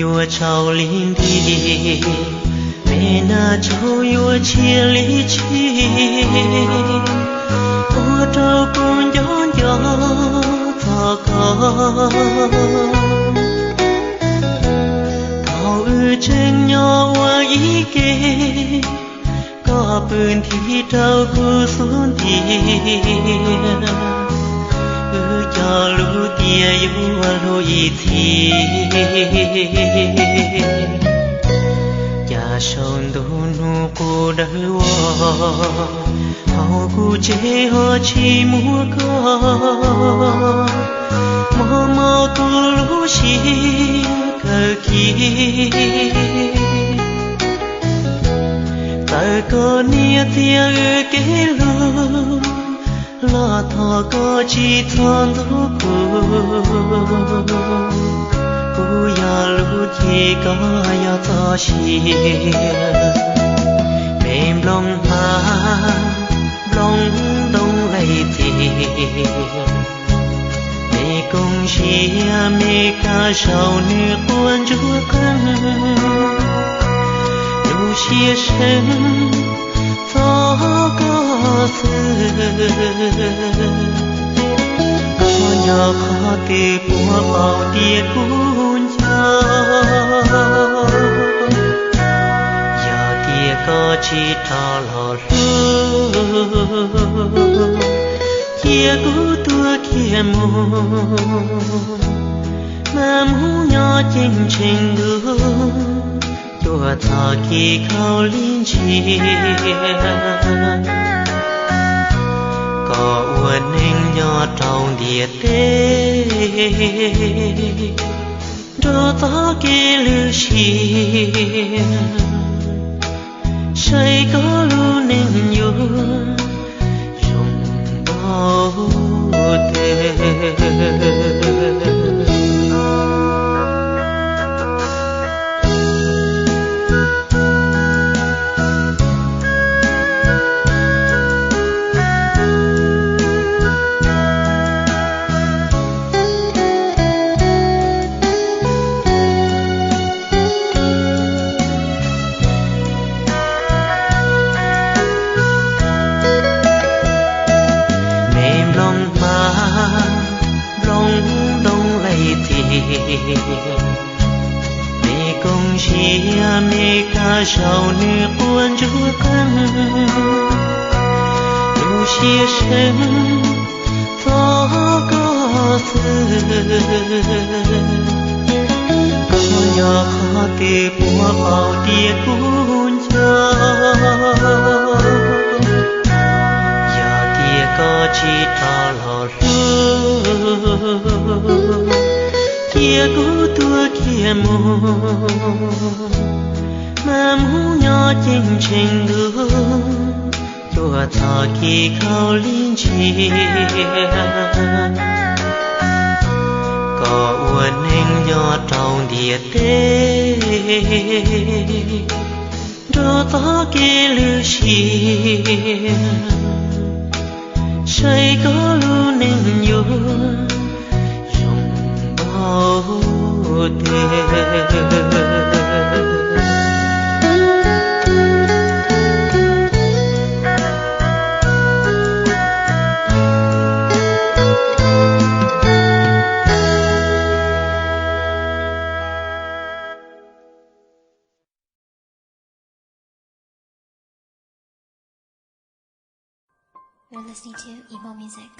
Yuav tsaus li nti, me nab tsaug yuav tshiab li tshis, ua rau kuv nco nco txog koj. Thaum wb tseem nyob ua ib ke, koj pw nthi rau kuv xub ntiag, wb cog lus tias yuav hlub ib txhis. Cas saum ntuj hnub qub dawb vog, hauv kuv tsev ho tsis muaj koj, mos mos kuv lub siab kawg kiag. Txawm koj niam txiag wb kev hlub, los thov koj tsis txhob ntxub kuv. Kuv yog lub cev, koj yog txoj sia, me nplooj hma, nplooj ntoo lej txias, me koom siab me kab saum nws quaj ntsuag qees, lub siab seev txog koj xwb. Koj nyob qhov twg puas paub tias kuv nco, yog tias koj tsis rov los hlub, cia kuv tuag kiag mus, mas mus nyob ceeb tsheej ntuj, tuaj txog kev khaub lig ntsia. Koj ua neej nyob rau ntiaj teb, nrog txoj kev lwj siab, saib koj lub neej yuav zoo npaum twg. Me nplooj hma, nplooj ntoo lej txias, me koom siab me kab saum nws quaj ntsuag qees, lub siab seev txog koj xwb. Koj nyob qhov twg puas paub tias kuv nco, yog tias koj tsis rov los hlub, cia kuv tuag kiag mus, mas mus nyob ceeb tsheej ntuj, tuaj txog kev khaub lig ntsia. Koj ua neej nyob rau ntiaj teb, nrog txoj kev lwj siab, saib koj lub neej yuav zoo npaum twg. You're listening to Emo Music.